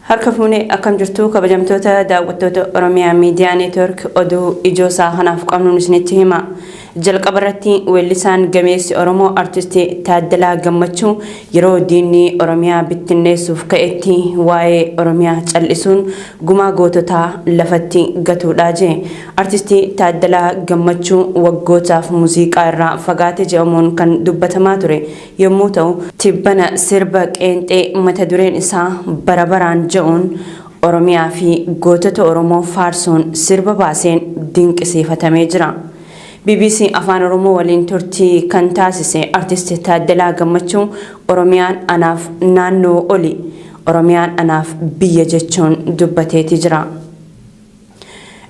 Harka fuunee akkam jirtu, kabajamtoota daawwattoota Oromiyaa Miidiyaa Neetwork? Oduu ijoo isaa kanaaf qabnuun isinitti hima. Jalqaba irratti, weellisaan gameessi Oromoo Artistii Taaddalaa Gammachuu yeroo diinni Oromiyaa bittinneessuuf ka'etti waa'ee Oromiyaa cal'isuun gumaa goototaa lafatti gatuudhaa jee. Artistii Taaddalaa Gammachuu waggootaaf muuziqaa irraa fagaate jedhamuun kan dubbatamaa ture yommuu ta'u, tibbana sirba qeenxee mata dureen isaa "Bara Baraan" jedhuun Oromiyaa fi gootota Oromoo faarsuun sirba baaseen dinqisiifatamee jira. BBC Afaan Oromoo waliin turtii kan taasise Artist Taaddalaa Gammachuu, "Oromiyaan anaaf naannoo oli, Oromiyaan anaaf biyya" jechuun dubbateeti jira.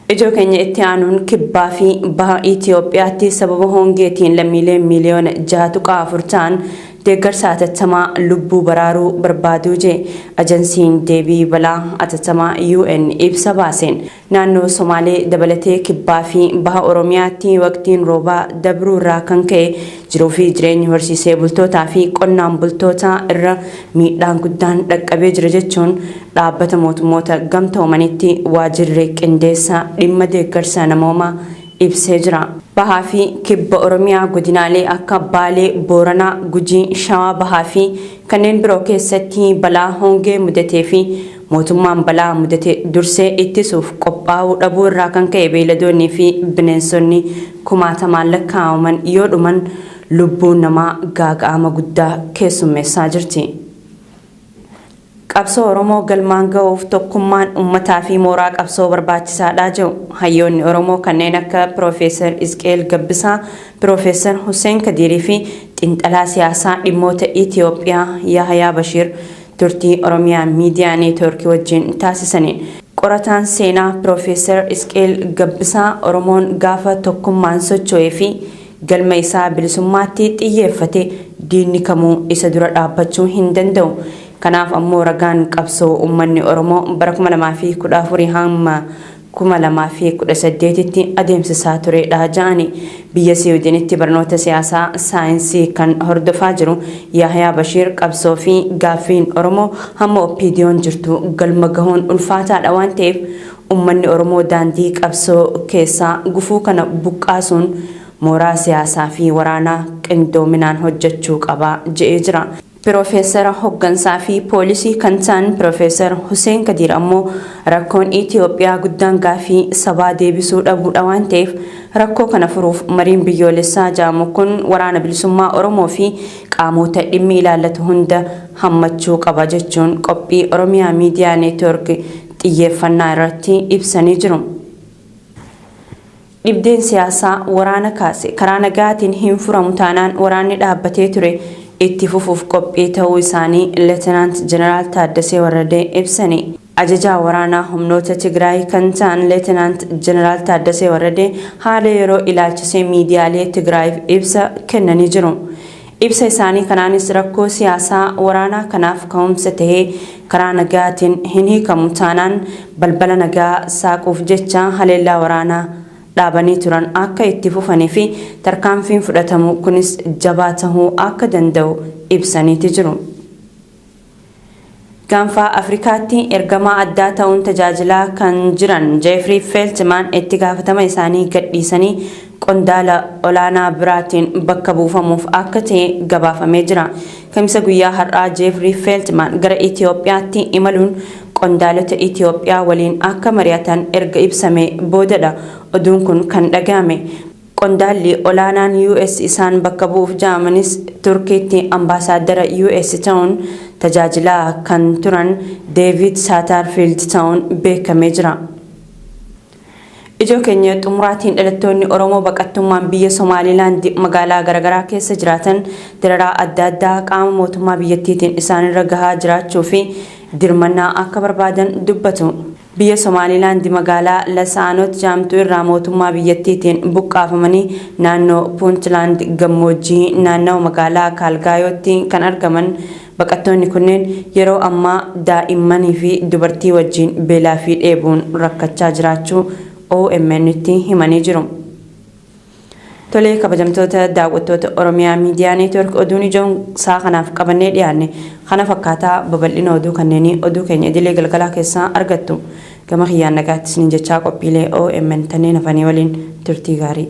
Ijoo keenya itti aanuun, kibbaa fi baha Itoophiyaatti sababa hongeetiin lammiileen miiliyoona 6.4 ta'an deeggarsa atattamaa lubbuu baraaruu barbaaduu jee ajansiin deebii balaa atattamaa UN ibsa baaseen. Naannoo Somaalee dabalatee kibbaa fi baha Oromiyaatti waqtiin roobaa dabruu irraa kan ka'e jiruu fi jireenya horsiisee bultootaa fi qonnaan bultootaa irra miidhaan guddaan dhaqqabee jira jechuun Dhaabbata Mootummoota Gamtoomanitti Waajirri Qindeessa Dhimma Deeggarsa Namoomaa ibsee jira. Bahaa fi kibba Oromiyaa godinaalee akka Baalee, Booranaa, Gujii, Shawaa Bahaa fi kanneen biroo keessatti balaa hongee mudatee fi mootummaan balaa mudate dursee ittisuuf qophaa'uu dhabuu irraa kan ka'e beeyladoonnii fi bineensonni kumaatamaan lakkaa'aman yoo dhuman, lubbuun namaa gaaga'ama guddaa keessummeessaa jirti. Qabsoo Oromoo galmaan ga'uuf tokkummaan uummataa fi mooraa qabsoo barbaachisaadha jedhu hayyoonni Oromoo kanneen akka Piroofeesar Izqeel Gabbisaa, Piroofeesar Hussein Kadiirii fi xiinxalaa siyaasaa dhimmoota Itiyoophiyaa Yahayaa Bashiir turtii Oromiyaa Miidiyaa Neetwoorkii wajjin taasisaniin. Qorataan seenaa Piroofeesar Izqeel Gabbisaa, Oromoon gaafa tokkummaan socho'ee fi galma isaa bilisummaatti xiyyeeffate diinni kamuu isa dura dhaabbachuu hin danda'u. Kanaaf ammoo ragaan qabsoo uummanni Oromoo bara 2014 hamma 2018tti adeemsisaa turedha ja'ani. Biyya Siwiidinitti barnoota siyaasaa saayinsii kan hordofaa jiru Yaahiyaa Bashiir, qabsoo fi gaaffiin Oromoo hamma OPDOn jirtu galma gahuun ulfaataadha waan ta'eef, uummanni Oromoo daandii qabsoo keessaa gufuu kana buqqaasuun mooraa siyaasaa fi waraanaa qindoominaan hojjechuu qaba je'ee jira. Piroofeesara hoggansaa fi poolisii kan ta'an Piroofeesar Hussein Kadiir ammoo, rakkoon Itiyoophiyaa guddaan gaafii sabaa deebisuu dhabuudha waan ta'eef, rakkoo kana furuuf mariin biyyoolessaa jaamu kun Waraana Bilisummaa Oromoo fi qaamota dhimmi ilaallatu hunda hammachuu qaba jechuun qophii Oromiyaa Miidiyaa Neetwoork xiyyeeffannaa irratti ibsanii jiru. Dhibdeen siyaasaa waraana kaase karaa nagaatiin hin furamu taanaan waraanni dhaabbatee ture itti fufuuf qophii ta'uu isaanii Leetenaant Jeneraal Taaddasee Warradee ibsani. Ajajaa waraanaa humnoota Tigraay kan ta'an Leetenaant Jeneraal Taaddasee Warradee haala yeroo ilaalchisee miidiyaalee Tigraayiif ibsa kennanii jiru. Ibsa isaanii kanaanis, rakkoo siyaasaa waraanaa kanaaf ka'umsa tahee karaa nagaatiin hin hiikamu taanaan balbala nagaa saaquuf jecha haleellaa waraanaa dhaabanii turan akka itti fufanii fi tarkaanfiin fudhatamu kunis jabaa tahuu akka danda'u ibsaniiti jiru. Gaanfaa Afrikaatti ergamaa addaa ta'uun tajaajilaa kan jiran Jeefrii Feeltimaan itti gaafatama isaanii gadhiisanii qondaala olaanaa biraatiin bakka buufamuuf akka ta'e gabaafamee jira. Kamisa guyyaa har'aa Jeefrii Feeltimaan gara Itiyoophiyaatti imaluun qondaalota Itiyoophiyaa waliin akka mari'atan erga ibsame boodadha oduun kun kan dhaga'ame. Qondaalli olaanaan US isaan bakka bu'uuf ja'amanis Turkiitti ambaasaaddara US ta'uun tajaajilaa kan turan Deevid Saataarfiild ta'uun beekamee jira. Ijoo keenya xumuraatiin, dhalattoonni Oromoo baqattummaan biyya Somaalilaand magaalaa garaagaraa keessa jiraatan dararaa adda addaa qaama mootummaa biyyattiitiin isaanirra gahaa jiraachuu fi dirmannaa akka barbaadan dubbatu. Biyya Somaalilaand magaalaa Lasaanot jaamtu irraa mootummaa biyyattiitiin buqqaafamanii naannoo Puuntlaand gammoojjii naannawa magaalaa Kaalgaayootti kan argaman baqattoonni kunneen yeroo ammaa daa'immanii fi dubartii wajjin beelaa fi dheebuun rakkachaa jiraachuu OMN tti himanii jiru. Tolee, kabajamtoota daawwattoota Oromiyaa Miidiyaa Neetwoork, oduun ijoon isaa kanaaf qabannee dhiyaanne kana fakkaataa. Babal'ina oduu kanneenii oduu keenya idilee galgalaa keessaa argattu. Gama kiyyaan nagaatti isiniin jechaa, qophiilee OMN tanneen hafanii waliin turtii gaarii.